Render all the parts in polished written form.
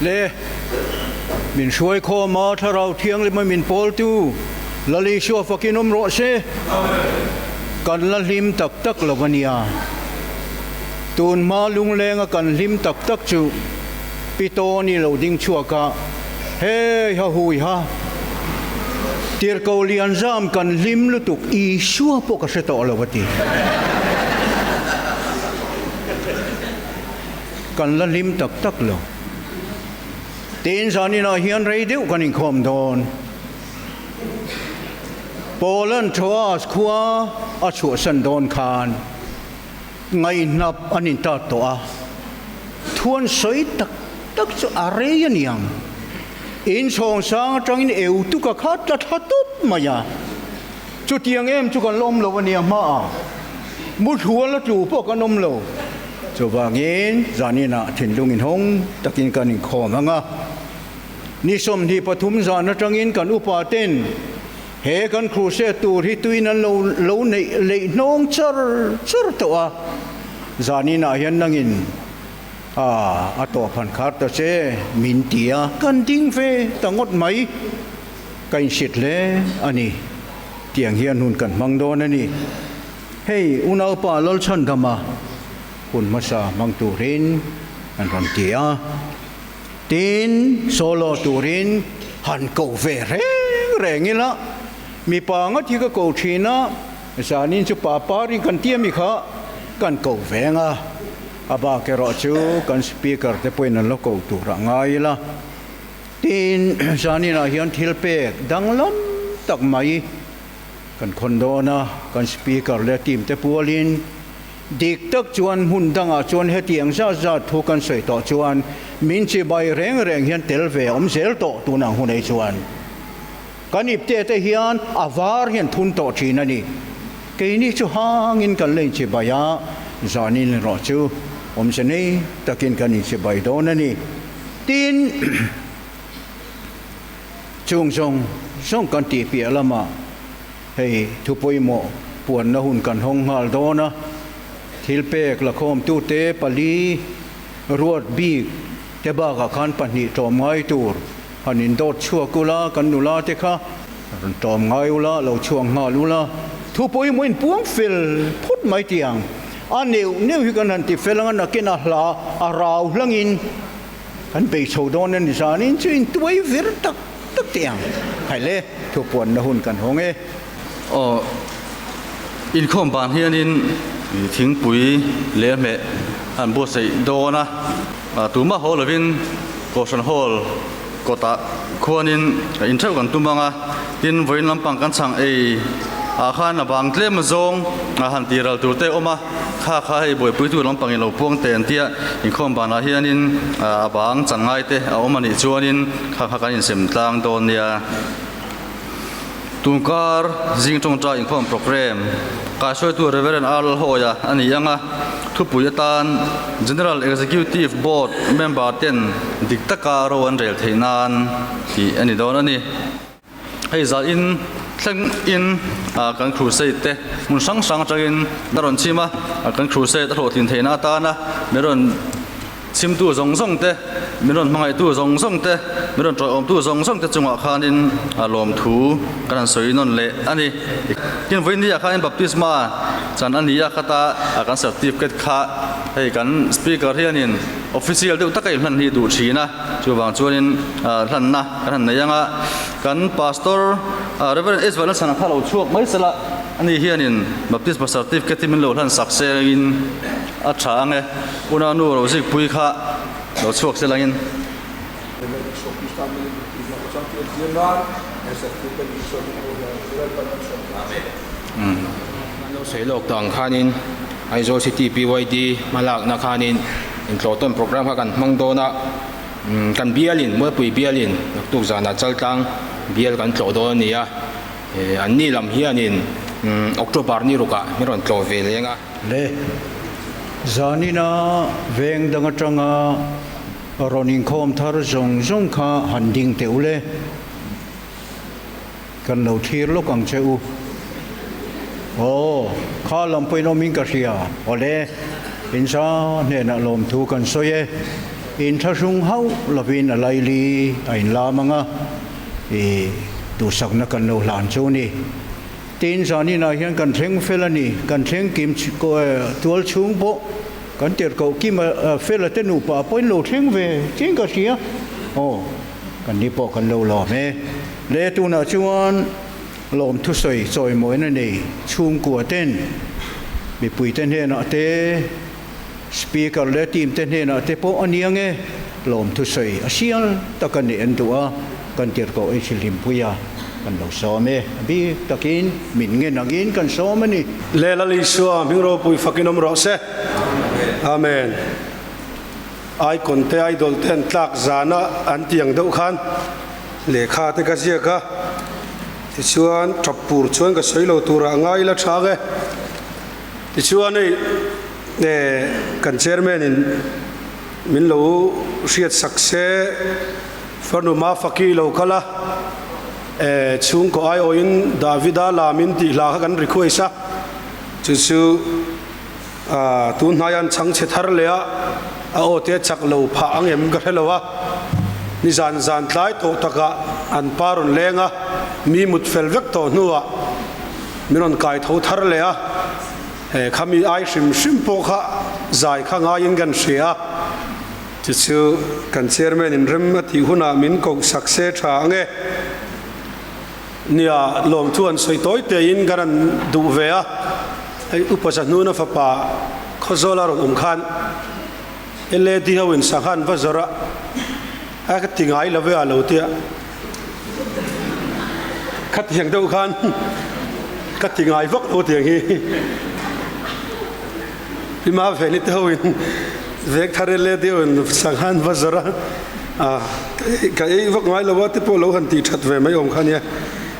Le min hruai khawm a, Thlarau Thianghlima min pawltu Lal Isua fakin awm rawh se. Kan la hlim tak tak lo a nia. Tun hma lunglenga kan hlim tak tak chu Pi Tawni lo ding chhuak a, Hei ha hui ha, Tirhkoh Lianzam kan hlim lutuk Isua pawh ka hre tawh lo a ti. Kan la hlim tak tak lo. Tin zaninah hian rei deuh kan inkhawm dawn. Poland Troas khua a chhuahsan dawn khan ngaihnap an intat tawh a, thuan sawi tak tak chu a rei a niang. Inchhawng sang atangin eu tuka kha tla thla tawp mai a. Chutiang em chu kan la awm lo a nia hmaah muthlual a tlu pawh kan awm lo. Chuvangin zaninah thinlung inhawng takin kan inkhawm ang a. Ni 23 zan atangin kan upa ten he kan crusade tur hi tuin an lo lo neih leih hnawng char char tawh a. Zaninah hian nangin a a tawh phan khar ta che min ti a, kan ding ve ta ngawt mai. Ka inhriat hle a ni. Tiang hian hun kan hmang dawn a ni. Hei unaupa Lalchhandama hun hmasa hmang turin an rawn ti a. Tin, solo turin han ko ve reng reng ila, mipa ngat hi ka ko thin a, zanin chu pa parin kan ti ami kha kan ko veng a. A bak erawh chu kan speaker te pawhin an la ko tur a ngai ila. Tin, zaninah hian thil pek danglam tak mai kan khawn dawn a, kan Speaker leh team te pualin dik tak chuan hmun dangah chuan hetiang zat zat thu kan sawi tawh chuan min chibai reng reng hian tel ve a awm zel tawh tunang hun ei chuan kan ipte te hian a var hian thun tawh thin a ni. Keini chu hangin kan la inchibai a, zanin erawh chu awmze nei takin kan inchibai dawn a ni. Tin, chung zawng zawng kan tih piah lamah hei thu pawimawh puanna hun kan hawng nghal dawn a, thil pek lakhawmtute pali ruat bik te bakah khan pahnih tlawm ngai tur han indawt chhuak ula, kan nula te kha rawn tlawm ngai ula, lo chhuak nghal ula, thu pawimawh inpuang fel phawt mai tih ang. A neuh neuh hi kan han ti fel ang a, nakin a hla a rau hlangin kan bei chho dawn a ni zanin chu intuai vir tak tak teh ang. Haile, thupuanna hun kan hawng e. Aw, inkhawm ban hianin thingpui leh hmeh an buatsaih dawn a, tumah haw lovin Kohhran Hall kawtah khuanin intheuh kan tum ang a, tin vawiin lampang kan chhang ei ah khan a bang tlem azawng a han tih ral tur te a awm a, kha kha hei buaipuitu lampang in lo puang teh an tia inkhawm banah hianin a bang chan ngai te a awm a nih chuanin kha kha kan insem tlang dawn nia. Tunkar zing tawngtai inkhawm program kaihruaitu Rev. R. Lalhawia a ni ang a, thupui atan General Executive Board member ten dik taka ro an rel theih nan tih a ni dawn a ni. Hei zah in thleng in kan crusade te hmun hrang hrang atangin a rawn chim a, kan crusade a hlawhtlin theihna atana min rawn Chhimtu zawng zawng te, min rawn hmangaihtu zawng zawng te, min rawn ṭawihawmtu zawng zawng te chungah khanin lawmthu kan han sawi nawn leh a ni. Tin, vawiin khanin baptisma chan a ni a, khata kan certificate kha hei kan speaker hianin official deuh taka inhlan hi duh thin a, chuvang chuanin hlanna kan han nei ang a. Kan pastor Rev. S. Vanlalchhana kha lo chhuak mai sela, ani hianin baptisma certificate hi min lo hlan sak sengin a tha ang e. Una nu ro zikpui kha lo chhuak se langin. An lo sawi lawk tawh ang khanin Aizawl City PYD hmalakna khanin intlawhtawn programme kha kan hmang dawn a, kan bialin Mualpui bialin naktuk zanah Chaltlang bial kan tlawh dawn a ni a, anni lam hianin October ni rukah min rawn tlawh ve leng a. Le, zanina veng dang atanga rawn inkhawm thar zawng zawng kha han ding teh u le. Kan lo thlir lawk ang che u. Aw, kha lam pawhin awmin ka hria. Awle, insa hnenah lawmthu kan sawi e. Inthlahrung hauh lovin a laili a inlam ang a, i duhsakna kan lo hlan chu a ni. Tin, zaninah hian kan thleng fel a ni, kan thleng kim tual chhung pawh kan tirhkoh kim a fel a te nupa pawhin lo thleng ve chiang ka hria. Aw, kan ni pawh kan lo lawm e. Le tunah chuan lawm thusawi chawimawina nei chhungkua ten mipuite hnenah te, Speaker leh team te hnenah te pawh a nia nge lawmthu sawi a sial tak a nih an duh a, kan tirhkoh ei thilhlimpui a kan lo sawm e, a bik takin min ngen angin kan sawm a ni. Le Lal Isua hming ropui fakin awm rawh se. Amen. Icon te idol te an tlak zana an ti ang deuh khan lehkha te ka ziak a, tichuan tap pur chuan ka sawi lo turah ngai ila tha ang e. Tichuan hei kan chairman in min lo hriat sak se farnu Mafaki lo kal a, chhungkaw aiawhin Davida lamin tih hla kha kan request a, chu chu tun hnaiah an chhang chhe thar leh a, a aw te a chak lo phah ang em ka hre lo a, nizan zan tlai tawh takah an pa rawn leng a, mi mut fel vek tawh hnuah. Min rawn kai tho thar leh a, he khami ai hrim hrim pawh kha zai kha ngaiin kan hria a, chu chu kan chairman in rem a tih hunah min koh sak se tha ang e. Nia, lawmthu an sawi tawi tein kan rawn duh ve a, hei Upa Zahnuna fapa Khawzawla rawn awm khan LAD ho in sangha an va zawrh a, a ka ti ngai lo ve a lo tia. Khatiang deuh khan ka ti ngai vak lo tiang hi. Pi Ma Veni te ho in vek thar e le deuh in sangha an va zawrh a, ka ei vak ngai lo a te pawh lo han tih that ve mai awm kha nia,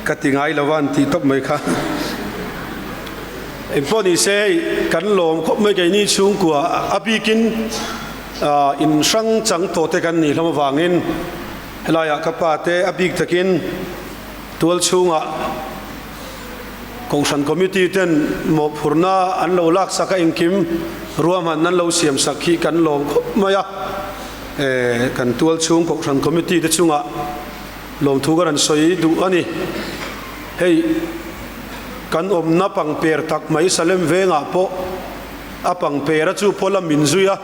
ka ti ngai lo a an tih tawp mai kha. Engpawh ni se hei kan lawm khawp mai keini chhungkua a bikin in hrang chang tawh te kan nih hlawm avangin Helaiah ka pa te a bik takin tual chhungah Kohhran Committee ten mawhphurhna an lo laksak a engkim ruahmanna an lo siamsak hi kan lawm khawp mai a. Kan tual chhung Kohhran Committee te chungah lawmthu ka rawn sawi duh a ni. Hei kan awmna pangper tak mai Salem vengah pawh a pangpera chu pawh la min zui a,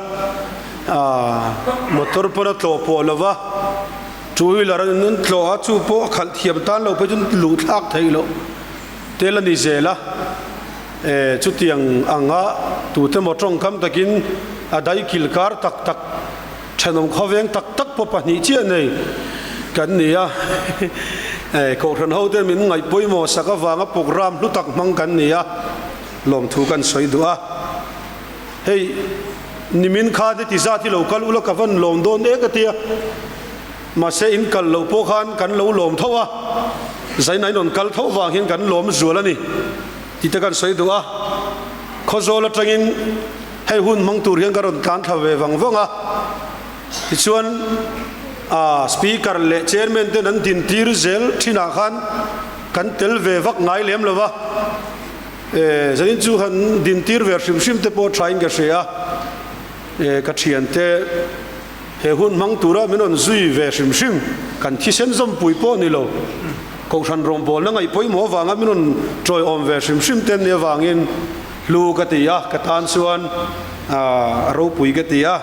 motor pawn a tlawh pawh lo va, two wheeler an tlawh a, chu pawh a khalh thiam tan lo phei chuan luh thlak theih loh tel a ni zel a, chutiang anga tute maw tawngkam takin a daikil kar tak tak thenawm khawveng tak tak pawh pahnih chiah nei kan ni a, kohhran ho te min ngaih pawimawh sak avanga programme hlu tak hmang kan ni a. Lawmthu kan sawi duh a, hei nimin khan heti zat hi lo kal ula ka van lawm dawn e ka tia, mahse in kal loh pawh khan kan lo lawm tho a, zaina in rawn kal tho vang hian kan lawm zual a ni tih te kan sawi duh a, Khawzawl atangin hei hun hmang tur hian ka rawn tlan thla ve vang vang a, tichuan aa Speaker leh Chairman ten an dintir zel thinah khan kan tel ve vak ngai lem lo va. E, zanin chu han dintir ve hrim hrim te pawh thain ka hria a, e, ka thiante he hun hmang tura min rawn zui ve hrim hrim, kan thisen zawmpui pawh ni lo, Kohhran rawngbawlna ngaih pawimawh avanga min rawn tawiawm ve hrim hrim te nia vangin hlu ka ti a, ka tan chuan a ropui ka ti a,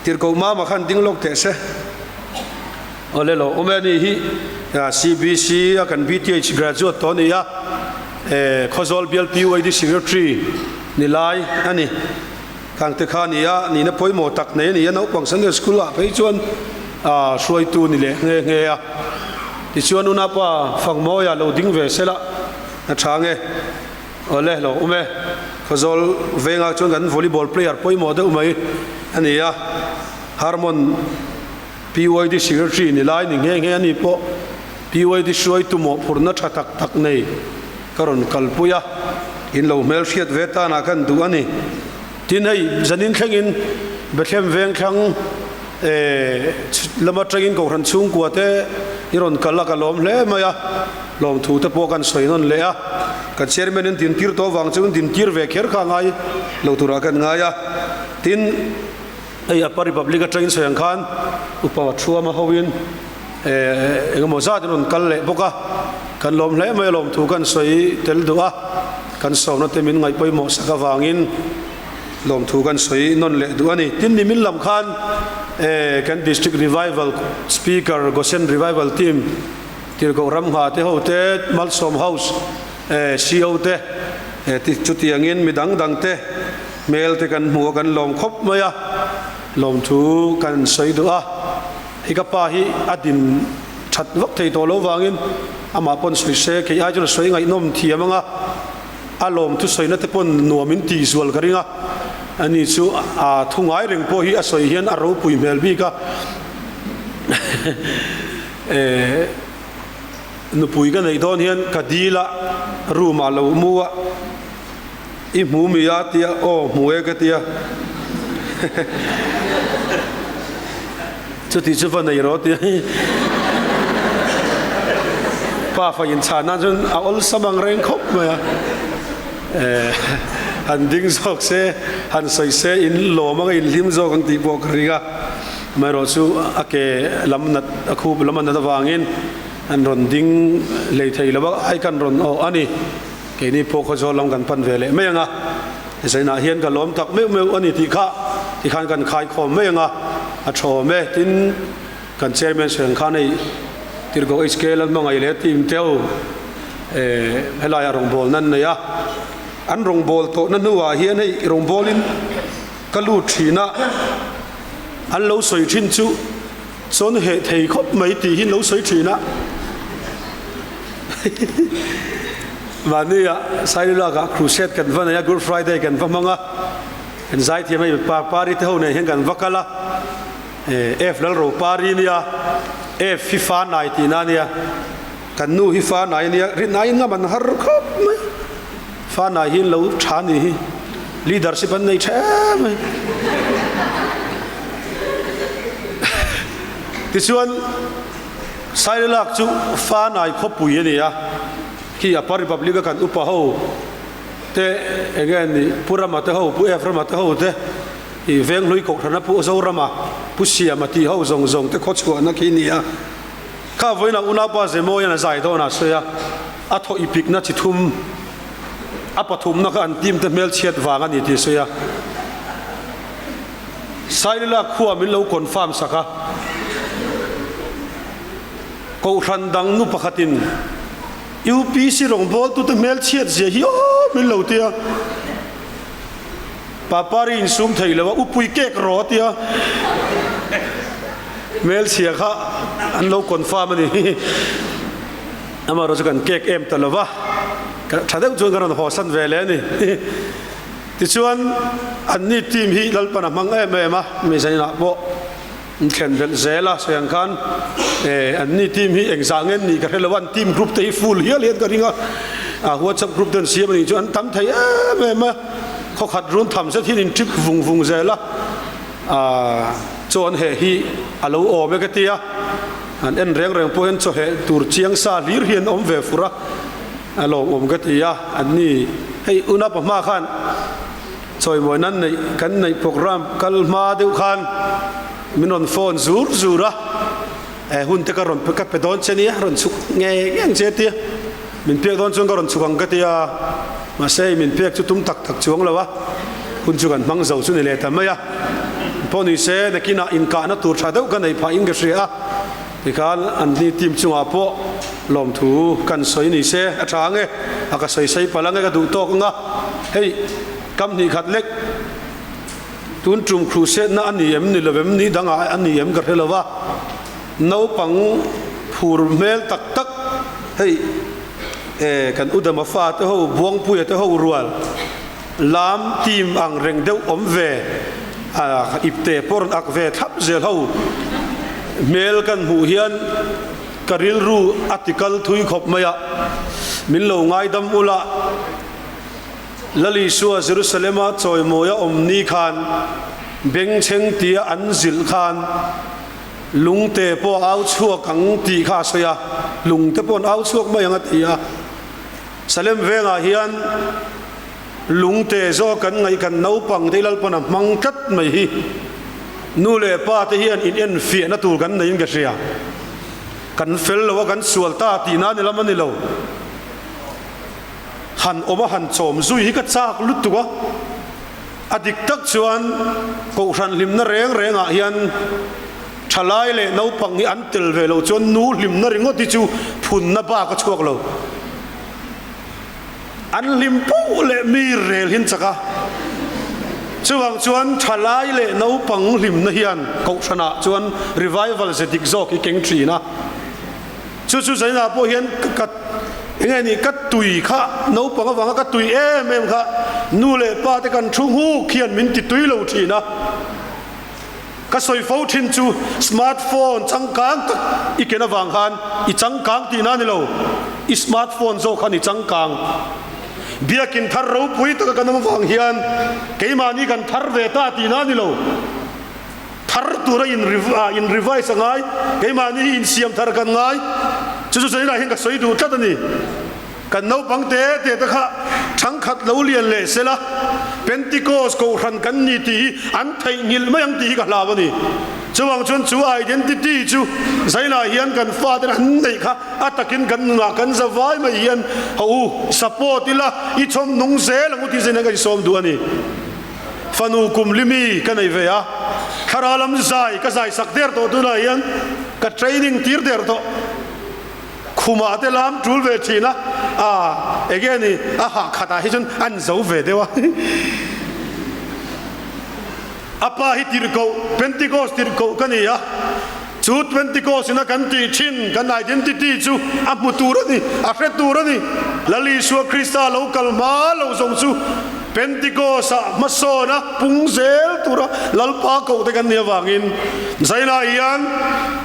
Tirhkoh Mama khan ding lawk teh se. Awle lo awm e anih hi CBC a kan BTH graduate tawh a ni a, Khawzawl bial PYD Secretary ni lai a ni. Khang te kha a ni a, nihna pawimawh tak nei a ni a, naupang Sunday School ah phei chuan hruaitu ni leh nghe nghe a. Tichuan unapa Fangmawia lo ding ve sela a tha nge. Awle lo awm e, Khawzawl vengah chuan kan volleyball player pawimawh deuh mai a ni a, Harmon PYD Secretary ni lai ni nghe nghe a ni pawh PYD hruaitu mawhphurhna tha tak tak nei ka rawn kalpui a, in lo hmelhriat ve tanah kan duh a ni. Tin hei zanin thlengin Bethlehem Vengthlang lam atangin Kohhran chhungkua te i rawn kal a ka lawm hle mai a, lawmthu te pawh kan sawi nawn leh a, kan Chairman in dintir tawh vang chuan dintir ve kher kha ngai lo turah kan ngai a, tin. Hei Upper Republic atangin sawi ang khan upa Thuama hoin engemaw zat in rawn kal leh bawk a, kan lawm hle mai a lawmthu kan sawi tel duh a, kan sawmna te min ngaih pawimawh sak avangin lawmthu kan sawi nawn leh duh a ni. Tin ni min lam khan kan District Revival Speaker Gosen Revival Team Tirhkoh Ramngha te ho te, Malsawm House CO te chutiangin mi dang dang te hmel te kan hmu a kan lawm khawp mai a, lawmthu kan sawi duh a. Hei ka pa hi a din that vak thei tawh lo vangin amah pawn sawi se kei ai chuan a sawi ngaihnawm thiam ang a, a lawmthu sawina te pawn nuam in tih zual ka ring a, ani chu a thu ngai reng pawh hi a sawi hian a ropui hmel bik a. Nupui ka neih dawn hian ka dil a, room ah lo mu a, i hmu mi a tia aw hmu e ka tia chuti chu va nei rawh tia pa fa inchhan nan chuan a awlsam ang reng khawp mai a han ding zawk se han sawi se in lawm anga in hlim zawk ang tih pawh ka ring a. Amaherawhchu a ke lam nat a khup lam a nat avangin an rawn ding lei thei lo a, ai kan rawn awh a ni. Keini pawh Khawzawl lam kan pan ve leh mai ang a, Zainah hian ka lawm tak meuh meuh a ni tih kha tikhan kan khaikhawm mai ang a, a tha awm e. Tin, kan Chairman sawi ang khan hei Tirhkoh HK Lalhmangaih leh team te ho helaiah rawngbawlna an nei a, an rawngbâwl tawhna hnuah hian hei rawngbâwlin ka lut thin a, an lo sawi thin chu chawn heh thei khawp mai tih hi an lo sawi thin a. Mahni ah Sailulak ah crusade kan va nei a, Good Friday kan va hmang a, kan zaithiam hei pa Pari te ho nen hian kan va kal a, F Lalro Pari nia, F hi fa nai tihna ania, kan nu hi fa nai ania, rinai in ngam an har khawp mai. Fanai hi an lo tha ni hi leadership an nei tha em mai. Tichuan Sailulak chu Fanai khawpui a ni a, khi Upper Republic a kan upa ho te enge an nih Pu Rama te ho, Pu Ephraim-a te ho te ih Venghlui Kohhrana Pu Zorama, Pu Siama tih ho zawng zawng te khawchhuahna khi a ni a. Kha vawiinah unaupa Zemawian a zai dawn a sawi a. A thaw i pikna chi thum, a pathumna kha an team te hmelchhiat vang a ni tih a sawi a. Sailila khua min lo confirm sak a, Kohhran dang nu pakhatin UPC rawngbawltute hmelchhiat zia hi aw min lo ti a. Papari insum thei lo a, upui kek rawh a ti a. Hmelchhia kha an lo confirm a ni. Amaherawh chu kan kek em ta lova, tha deuh chuan kan rawn haw san ve leh a ni. Tichuan anni team hi Lalpan a hmang em em a, mi zainah pawh an thlen belh zel a, sawi ang khan anni team hi engzah nge an nih ka hre lo a, an team group te hi full hial hian ka ring a, a WhatsApp group te an siam a nih chu an tam thei em em a, khawkhat run tham zet hian in trip vung vung zel a, chaw an heh hi a lo awm e ka ti a. An en reng reng pawh hian chawheh tur chiang sa hlir hi an awm ve fur a, a lawmawm ka ti a, an ni hei unapa hma khan chawimawi nan neih kan neih program kal hma deuh khan min rawn phone zur zur a, eh hun te ka rawn ka pe dawn che nia rawn chhuk ngei ngei ang che tia min pek dawn chuan ka rawn chhuk ang ka ti a, mahse hei min pek chu tum tak tak chuang lo a, hun chu kan hmang zo chu ni leh ta mai a. Pawh ni se nakinah inkahna tur tha deuh ka neih phah in ka hria a, tikhan an ni team chungah pawh lawmthu kan sawi ni se a tha ang e, a ka sawi sei palh ang e ka duh tawk ang a, hei kam hnih khat lek tun tum crusade-na a ni em ni lo em ni dangah a ni em ka hre lo va, naupang phur hmel tak tak hei e kan Udama fate ho Buangpuia te ho rual. Lam team ang reng deuh awm ve a ipte pawh rawn ak ve thlap zel ho hmel kan hmuh hian ka rilru a ti kal thui khawp mai a, min lo ngaidam ula Lal Isua Jerusalem-a chawimawia awm ni khan bengchheng tia an zilh khan lungte pawh a au chhuak ang tih kha a sawi a, lungte pawh an au chhuak mai ang a ti a. Salem vengah hian lungte zawk kan ngaih kan naupang te Lalpan a hmang tlat mai hi. Nu leh pa te hian in enfiahna tur kan neiin ka hria. Kan fel lo a, kan sual ta tih na ni lam a ni lo. Han awm a han chawm zui hi ka chak lutuk a. A dik tak chuan Kohhran hlimna reng rengah hian thalai leh naupang hi an tel ve lo chuan nu hlimna ringawt hi chu phunna bak a chhuak lo. An hlim poh leh mi rel hin chak a. Chuvang chuan thalai leh naupang hlimna hian Kohhranah chuan revival ze dik zawk hi keng thin a. Chu chu zainah pawh hian ka enge ni ka tui kha naupang avanga ka tui em em kha nu leh pa te kan thu nghuk hian min ti tui lo thin a. Ka sawi fo thin chu smart phone changkang tak i ken avang khan i changkang tihna a ni lo, i smart phone zawk khan i changkang. Biakin thar ropui taka kan awm avang hian keimahni kan thar ve ta tihna a ni lo. Thar tura in in revise a ngai, keimahni hi insiam thar kan ngai. Chu chu zainah hian ka sawi duh tlat a ni. Kan naupang te te te kha thangkhat lo lian leh sela, Pentecost kohhran kan ni tih hi an theihnghilh mai ang tih hi ka hlau a ni. Chuvang chuan chu identity chu zainah hian kan faten an neih kha a takin kan nunah kan za vai mai hian ho u, support ila, i chhawm nung zel ang u tih zainah kan insawm duh a ni. Fanu kum limi ka nei ve a, thlarau lam zai ka zai sak der tawh tunah hian ka training tir der tawh. Khumah te lam tul ve thin a, a enge ni a hah khatah hi chuan an zo ve deuh a. A pa hi tirhkoh, Pentecost tirhkoh ka ni a, chu Pentecost ina kan tih thin kan identity chu a hmu tur a ni, a hre tur a ni. Lal Isua Krista lo kal hma lo zawng chu Pentecost-ah hmasawn a pung zel tura Lalpa koh te kan nih avangin Zainah hian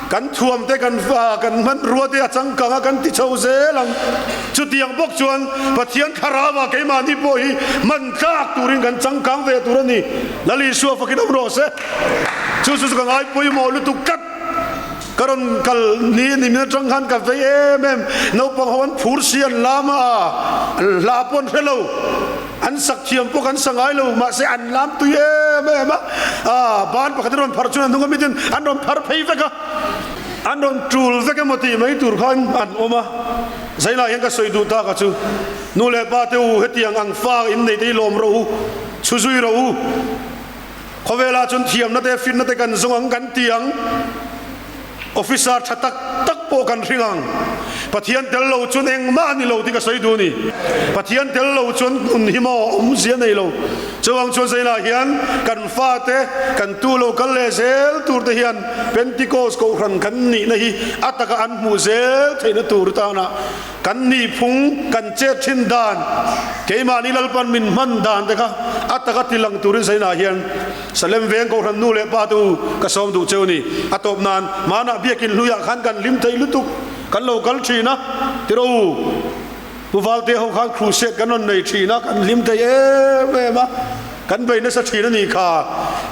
kan thuam te kan kan hmanrua te a changkang a kan ti chho zel ang. Chutiang bawk chuan Pathian thlarauah keimahni pawh hi hman tlak turin kan changkang ve tur a ni. Lal Isua fakin awm rawh se. Chu chu chu ka ngaipawimawh lutuk tlat. Ka rawn kal ni ni min atang khan ka vei em em. Naupang ho an phur si an lam a, an hla pawh an hre lo. An sak thiam pawh kan sa ngai lo, mahse an lam tui em em a. Aa, ban pakhat an rawn phar chuan an hnung ami ten an rawn phar phei vek a. An rawn tul vek emaw tih mai tur khan an awm a. Zainah hian ka sawi duh tak a chu, Nu leh pa te u, hetiang ang fa in nei te hi lawm rawh u, chhu zui rawh u. Khawvelah chuan thiamna te finna te kan zawng ang kan ti ang. Officer tha tak tak pawh kan hring ang. Pathian tel lo chuan engmah a ni lo tih ka sawi duh a ni. Pathian tel lo chuan nun hi maw awmzia nei lo. Chuvang chuan zainah hian kan fate kan tu lo kal leh zel tur te hian Pentecost kohhran kan nihna hi a taka an hmuh zel theihna tur tana Kan nihphung, kan chet thin dan, keimahni Lalpan min hman dan te kha a taka tilang turin Zainah hian Salem veng Kohhran nu leh pa te u ka sawm duh cheu ni. A tawp nan hmanah biakin hluiah khan kan hlim thei lutuk, kan lo kal thin a, tiraw u, Pu Valte ho khan crusade kan rawn nei thin a, kan hlim thei em em a. Kan bei nasa thin a nih kha.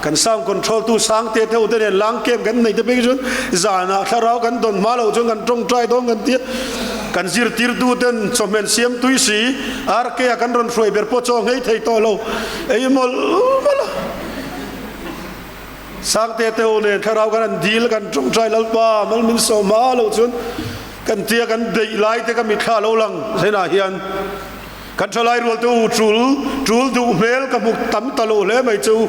Kan sound control tu Sangte te ho te nen lang camp kan nei te phei chuan zanah thlarau kan dawn hma loh chuan kan tawngtai dawn kan tia. Kan zirtirtu ten chawhmel siam tui si RK a kan rawn hruai ber pawh chaw nghei thei tawh lo ei mawlh mawlh a. Sangte te ho nen thlarau kan han dil kan tawngtai Lalpa mal min sawm hma loh chuan kan tia kan beih lai te ka mitthla lo lang zenah hian Kan thalai rual te u tul tul duh hmel ka hmu tam ta lo hle mai che u.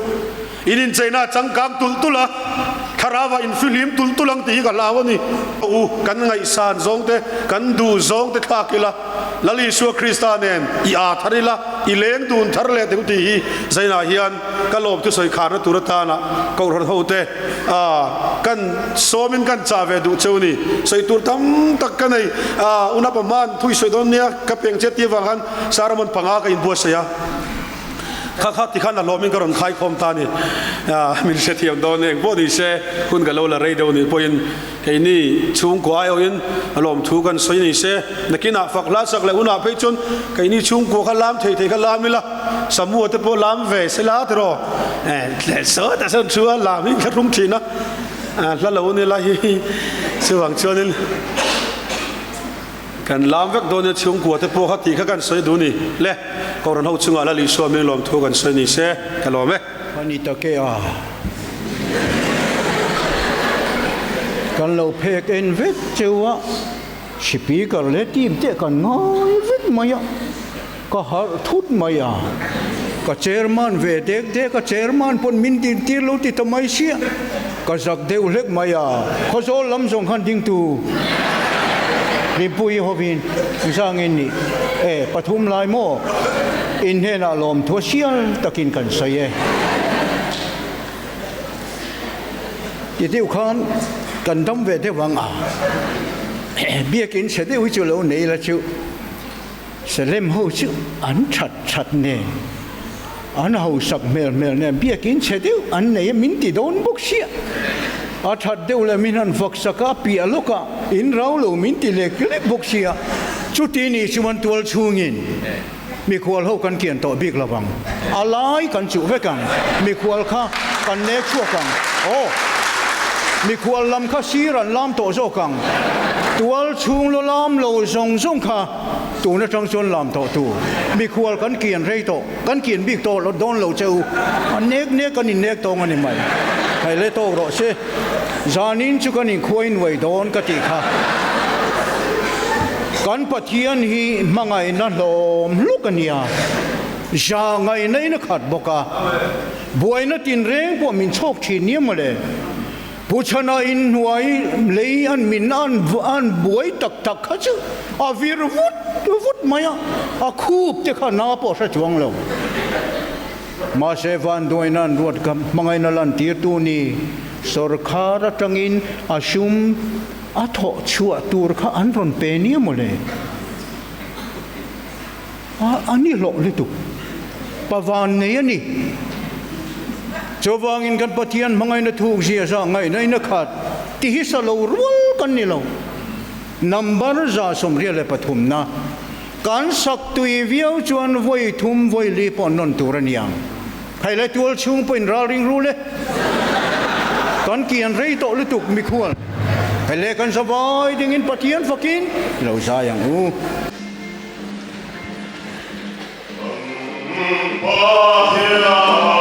In incheina changkang tulh tulh a, thlarauah in fihlim tulh tulh ang tih hi ka hlau a ni. U, kan ngaihsan zawng te, kan duh zawng te thlak ila, Lal Isua Krista nen i aa thar ila, i leng dun thar leh teh u tih hi zainah hian ka lawm thusawi kharna tur atana Kohhran hote a kan sawmin kan chah ve duh cheu ni. Sawi tur tam tak ka nei a, unapa hman thui sawi dawn nia ka peng che tih avang khan Saramon panga ka inbuatsaih a, kha kha tikhan a hlawmin ka rawn khaikhawm ta a ni. Min hrethiam dawn eng pawh ni se hun ka lo la rei deuh nih pawhin keini chhungkua aiawhin a lawmthu kan sawi ni se. Nakinah fak hla sak leh hunah phei chuan keini chhungkua kha lam thei thei kha lam ila, Samua te pawh lam ve se la tiraw eh saw ta sawn thu a lam hi ka rum thin a, hla lo ni la hi chuvang chuanin kan lam vek dawn nia chhungkua te pawh kha tih kha kan sawi duh ni le Kohhran ho chungah Lal Isua meng lawmthu kan sawi ni se ka lawm e. Ani take a. Kan lo phek en vek cheu a, speaker leh team te kan ngai vek mai a, ka harh thut mai a, ka chairman ve dek dek a, chairman pawn min din tir lo ti ta mai sia, ka zak deuh hlek mai a, Khawzawl lam zawng khan dingtu Rinpuii hovin zangin nih e pathum lai maw in hnenah lawmthua sial takin kan sawi e. Ti deuh khan kan dam ve deuh ang a, biakin chhe deuh hi chu lo nei la chu Salem ho chu an that that nen, an hausak hmel hmel nen biakin chhe deuh an nei a min ti dawn bawk sia. A that deuh leh min han fak sak a, a piah lawkah in rau lo min ti lek lek bawk sia. Chuti ni chuan tual chhungin Mikhual ho kan kian tawh bik lo ang. A lai kan chuh vek ang. Mikhual kha kan nek chhuak ang. Aw. Mikhual lam kha sir an lam tawh zawk ang. Tual chhung lo lam lo zawng zawng kha tun atang chuan lam tawh tur. Mikhual kan kian rei tawh. Kan kian bik tawh lo dawn lo che u. A nek nek kan innek tawng a ni mai. Hei le tawk rawh se. Zanin chu kan inkhuai nuai dawn ka tih kha. Kan Pathian hi hmangaihna hlawm hluk a nia. Za ngaihna in a khat bawk a. Buaina tinreng pawh min chhawk thin nia mawle. Pu Chhana inhnuai lei an min an an buai tak tak kha chu a vir vut vut mai a. A khup te kha na pawh hre chuang lo. Mahse vanduaina an ruat kha hmangaihna lantirtu ni sawrkhar atangin a sum a thawh chhuah tur kha an rawn pe nia mawle. A a ni hlawh lutuk. Pa van nei a ni. Chuvangin kan Pathian hmangaihna thuk zia zah ngaihna in a khat ti hi sa lo rual kan ni lo. Number 123 na. Kan sak tui viau chuan vawi thum vawi li pawh an nawn tur a ni ang. Hei le tual chhung pawhin ral ring rul e. Kan kian rei tawh lutuk mikhual. Hei le kan zavai dingin Pathian fakin i lo zai ang u. Pathian.